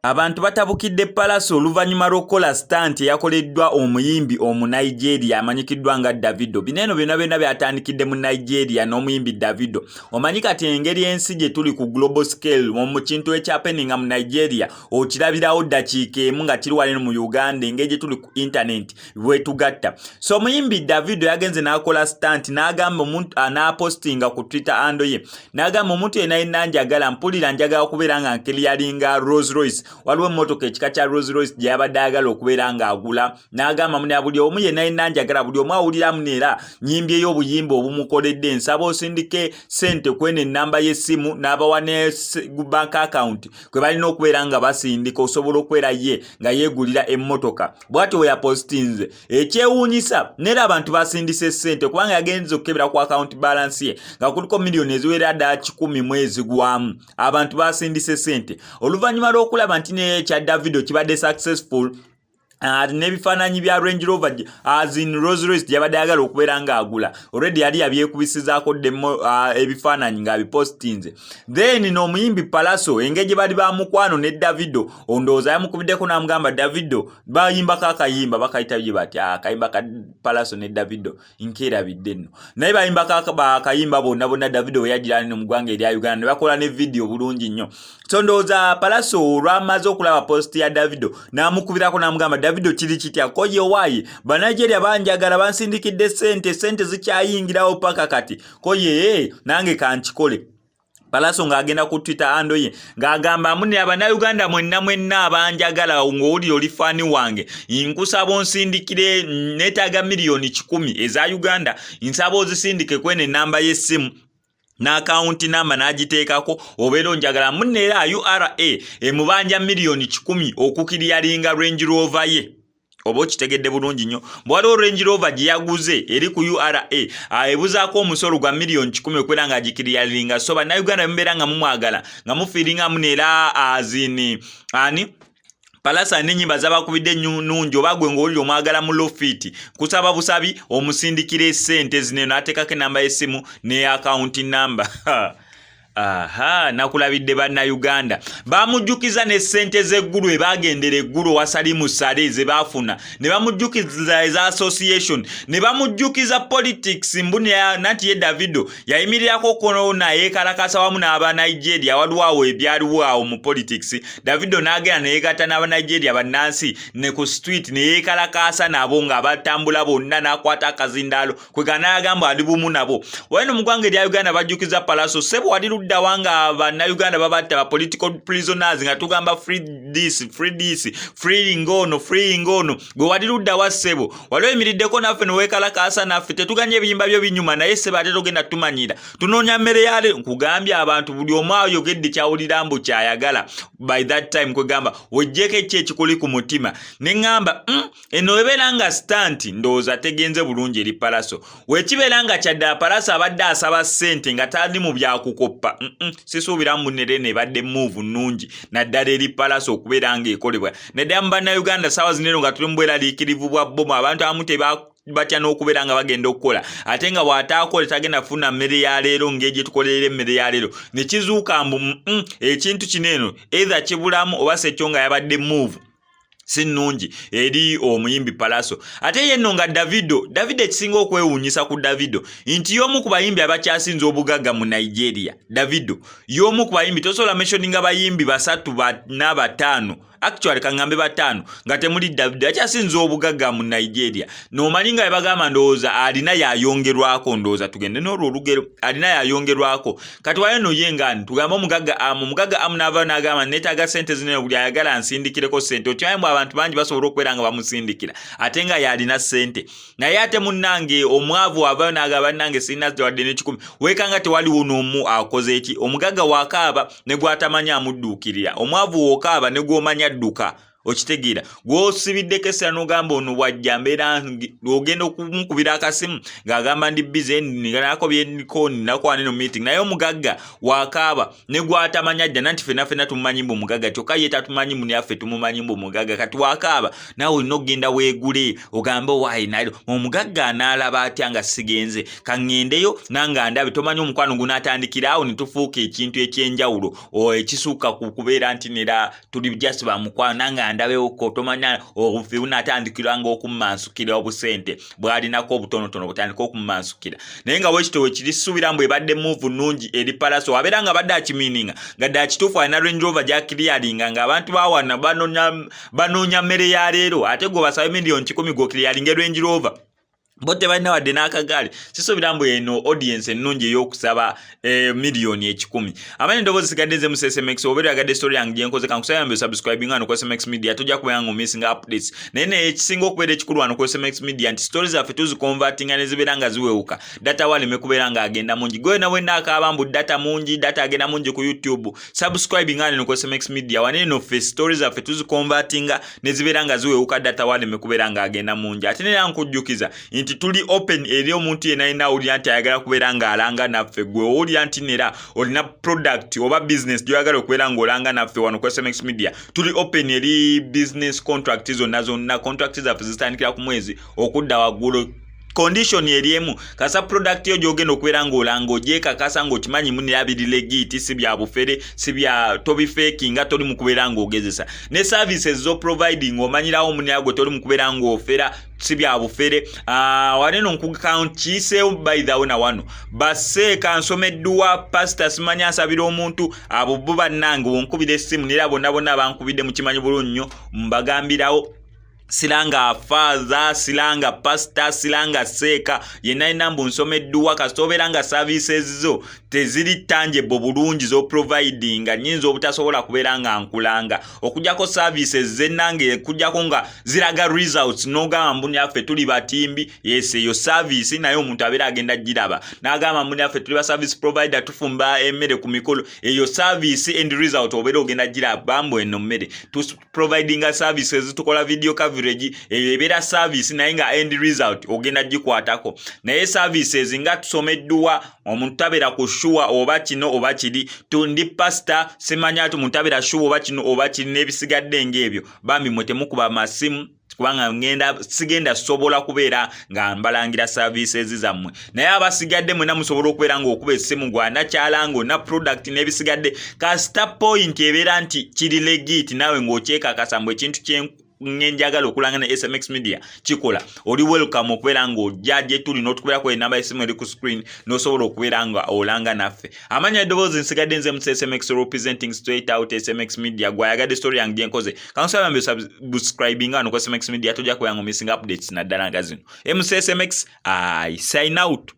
Abantu batabukidde Pallaso oluvannyuma lw'okukola stunt eyakoleddwa omuyimbi Omunigeria amanyikiddwa nga Davido. Bino eno byonna byonna byatandikidde mu Nigeria n'omuyimbi Davido. Omanyi kati engeri ensi gye tuli ku global scale, mu kintu ekyapeninga mu Nigeria okirabirawo ddakiika emu nga kiri wano mu Uganda, engeri gye tuli ku internet bwetugatta. So omuyimbi Davido yagenze n'akola stunt n'agamba omuntu, n'apostinga ku Twitter handle ye n'agamba, "Omuntu yenna yenna njagala, mpulira njagala okubeera nga nclearinga Rolls Royce." Waliwo emmotoka ekika kya Rolls Royce gye yabadde ayagala okubeera ng'agula, n'agamba muna buli omu yenna yenna njagala, buli omu awuliramu neera nyimbyeyo obuyimba obumukoledde, nsaba osindike ssente kweno ennamba y'essimu, n'abawa ne bank account kwe balina okubeera nga basindika, osobola okubeera ye nga yeegulira emmotoka. Bw'atyo we yapositinze. Ekyewuunyisa neera abantu basindise ssente, kubanga yagenze okukebera ku account balance ye nga kuliko miliyoni eziwera ddala 100 mu ezigwamu. Abantu basindise ssente oluvannyuma lw'okulaba nti naye ekya Davido kibadde successful, n'ebifaananyi bya Range Rover, as in Rolls Royce gyabadde ayagala okubeera ng'agula, already yali yabyekubisizaako ddemo ebifaananyi ng'abipostinze. Then n'omuyimbi Pallaso, engeri gye bali bamukwano ne Davido, ondowooza yamukubiddeko n'amugamba, "Davido," bayimbako akayimba bakayita bye bati, akayimba ka Pallaso ne Davido nkeerabidde nno, naye bayimbako akayimba bonna bonna. Davido we yajjira no mu ggwanga erya Uganda ne bakola ne vidiyo bulungi nnyo. So ndowooza Pallaso olwamaze okulaba post ya Davido n'amukubirako n'amugamba, "Davido, kiri kitya? Koye waayi Banigeria banjagala, bansindikidde sente, sente zikyayingirawo paka kati. Koye nange kankikole." Pallaso ng'agenda ku Twitter handle ye ng'agamba mune, "Abannayuganda mwenna mwenna abanjagala, ng'owulira oli fan wange, nkusaba onsindikire, neetaaga miliyoni 100 eza Uganda, nsaba ozisindike kweno ennamba y'essimu," n'akawunti namba n'agiteekako, obeera onjagala. Munne era URA emubanja miliyoni 100 okuclearinga Range Rover ye. Oba okitegedde bulungi nnyo, bwe waliwo Range Rover gye yaguze eri ku URA, ebuzaako omusolo gwa miliyoni 100 okubeera nga agiclearinga. So Bannayuganda mubeera nga mumwagala, nga mufeelingamu neera azini ani Pallaso n'ennyimba zabakubidde nnungi, oba gwe ng'olira omwagala mu lofit, kusaba busabi omusindikira essente zino. N'ateekako enamba y'essimu ne akawunti namba. Aha, nakulabidde Bannayuganda bamujjukiza ne ssente z'eggulu ebagendera eggulu owa Salimu Sale ze baafuna, ne bamujjukiza eza association, ne bamujjukiza politics mbu nanti ye Davido yayimirirako kono nayeekalakasa wamu n'Abanigeria. Waliwo awo ebyaliwo awo mu politics, Davido n'agenda neyeegatta n'Abanigeria bannansi ne ku street neyeekalakasa nabo nga batambula bonna, n'akwata akazindaalo kwega n'agamba ali bumu nabo. Wano mu ggwanga erya Uganda bajjukiza Pallaso, "Sebo, wali luddawa nga Bannayuganda babatta ba political prisoners, nga tugamba free this, free this, free ngono, free ngono? Gwe wali luddawa, ssebo? Wali oyimiriddeko naffe neweekalakaasa naffe? Tetuganye ebiyimba byo binyuma, naye ssebo, ate togenda tumanyira, tunoonya mmere yale." Nkugambye, abantu buli omu ayogedde kyawulira mbu kyayagala by that time. Kwegamba wejjeko eki ekikuli ku mutima. Ne ŋŋamba, eno ebeera nga stunt, ndowooza tegenze bulungi eri Pallaso. Wekibeera nga kyaddala Pallaso abadde asaba ssente nga tali mu byakukoppa, sisuubira munere ebadde move nnungi naddala eri Pallaso okubeera ng'ekolebwa, naddala mu Bannayuganda saawa zino eno nga tuli mu bweraliikirivu bwa bbomu. Abantu abamu teba batya n'okubeera nga bagenda okukola, ate nga bw'ataakola tagenda kufuna mmere ya leero ng'egye tukolerera emmere ya leero. Ne kizuuka mbu ekintu kino eno either kibulamu oba sekyo nga yabadde move si nnungi eri omuyimbi Pallaso. Ate ye nno nga Davido, Davido ekisinga okwewuunyisa ku Davido nti y'omu ku bayimbi abakyasinze obugagga mu Nigeria. Davido y'omu ku bayimbi, tosobola mentioninga bayimbi basatu, bana, bataano, actually kaŋŋambe bataano, nga temuli Davido akyasinze obugagga mu Nigeria. N'omanyi nga bebagamba, ndowooza alina yayongerwako, ndowooza tugende n'olwo olugero, alina yayongerwako. Kati wayo no ye nga tugambe omugagga amu, omugagga amu n'avaayo n'agamba, "Neetaaga ssente zinene, buli ayagala nsindikireko ssente." Okimanyi mbu abantu bangi basobola okubeera nga bamusindikira ate nga yalina ssente, naye ate munnange omwavu avaayo n'agamba, "Bannange, sirina wadde n'ekikumi," weekanga tewaliwo n'omu akoze eki. Omugagga wakaaba ne gw'atamanyi amudduukirira, omwavu wookaaba ne gw'omanyi adduka. Okitegeera? Gwosibiddeko essira n'ogamba ono bwajja mbeera ogenda okumukubira akasimu ng'agamba ndi busy, nako byendiko, ninakuwa neno meeting. Naye omugagga wakaaba ne gwatamanya ajja nanti fenna fenna tumumanyi mbu omugagga, kyokka ye tatumanyi mbu naffe tumumanyi mbu omugagga. Kati wakaaba naawe olina okugenda weegule, ogambe owaayi naye omugagga anaalaba atya nga sigenze? Kaŋŋendeyo nange andabe. Tomanyi omukwano gunaatandikira awo ne tufuuka ekintu ekyenjawulo ekisukka ku kubeera nti nera tuli just bamukwano. Nange andabewoko, tomanya obufi bunaatandikiranga okummansukira, obusente bwalinako obutonotono butandika okummansukira. Naye nga bwekito wekiri, suubira mbu ebadde move nnungi eri Palaso. Abeera nga badde akimiininga nga dde akituufu, alina Range Rover gyakiryalinga ng'abantu bawana banoonya mmere ya leero, ate gwe basabe miliyoni 100 gwokiryalinga Range Rover, bo tebalina wadde n'akagaali. Sisuubira mbu eno audience ennungi ey'okusaba miliyoni 100. Amanyi endoboozi sigadde nze mu SMX. Obeera oyagadde story yange gyenkoze, kankusaba mbe subscribing wano ku SMX Media, tojja kubeera nga omissinga updates. Naye ekisinga okubeera ekikulu wano ku SMX Media nti story zaffe tuziconvertinga ne zibeera nga ziwewuka, data waleme kubeera ng'agenda mungi. Gwe na wenna akaaba mbu data mungi, data agenda mungi ku YouTube, subscribing wano ku SMX Media. Wano eno ffe story zaffe tuziconvertinga ne zibeera nga ziwewuka, data waleme kubeera ng'agenda mungi. Ate nera nkujjukiza nti tuli open eri omuntu yenna yenna awulira nti ayagala kubeera ng'alanga naffe. Gwe owulira nti nera olina product oba business gy'oyagala okubeera ng'olanga naffe wano ku SMX Media, tuli open eri business contract zonna zonna. Contract zaffe zitandikira ku mwezi okudda waggulu. Condition eri emu: kasa product yo gyogenda okubeera ng'olanga ogyekakasa ng'okimanyi munera biri legit, si bya bufere, si bya tobifekinga, toli mu kubeera ng'ogezesa. Ne services zo providing omanyirawo munera gwe toli mu kubeera ng'ofera, si bya bufere. Waneno nkukiiseewo, by the way, na wano baseeka nsomeddwa pasita simanyi asabira omuntu, abo bo bannange wonkubira essimu nera bonna bonna bankubidde mukimanyi bulungi nnyo, mbagambirawo siranga faaza, siranga pasita, siranga seeka yenna yenna mbu nsomeddwa. Kasita obeera nga services zo teziri tangible bulungi zoprovidinga, nyinza obutasobola kubeera nga nkulanga okujjako services zennange, okujjako nga ziraga results n'ogamba mbu naffe tuli batimbi. Yes, eyo service naye omuntu abeera agenda giraba n'agamba mbu naffe tuli ba service provider, tufumba emmere ku mikolo. Eyo service end result obeera ogenda giraba mbu eno mmere providinga services, tukola video coverage, eyo ebeera service naye nga end result ogenda gikwatako. Naye services nga tusomeddwa, omuntu tabeera ku sure oba kino oba kiri, ndi pasita simanya ati omuntu tabeera sure oba kino oba kiri n'ebisigadde ng'ebyo. Bambi mwe temukuba masimu kubanga ngenda sigenda sobola kubeera nga mbalangira services zammwe. Naye abasigadde mwena musobola okubeera ng'okuba essimu gwanakyalanga olina product n'ebisigadde, kasita point ebeera nti kiri legit, naawe ng'okyekakasa mbu ekintu kye ngenjagala okulanga ne SMX Media kikola, oli welcome okubeera ng'ojja gye tuli n'otukubeerako enamba y'essimu eri ku screen n'osobola okubeera nga olanga naffe. Amanya eddoboozi nsigadde nze musa SMX, representing straight out SMX Media. Gwayagadde story yange gyenkoze, kansaba mbe subscribing wano ku SMX Media, tojja kubeera nga missing updates naddala nga zino. MC SMX, I sign out.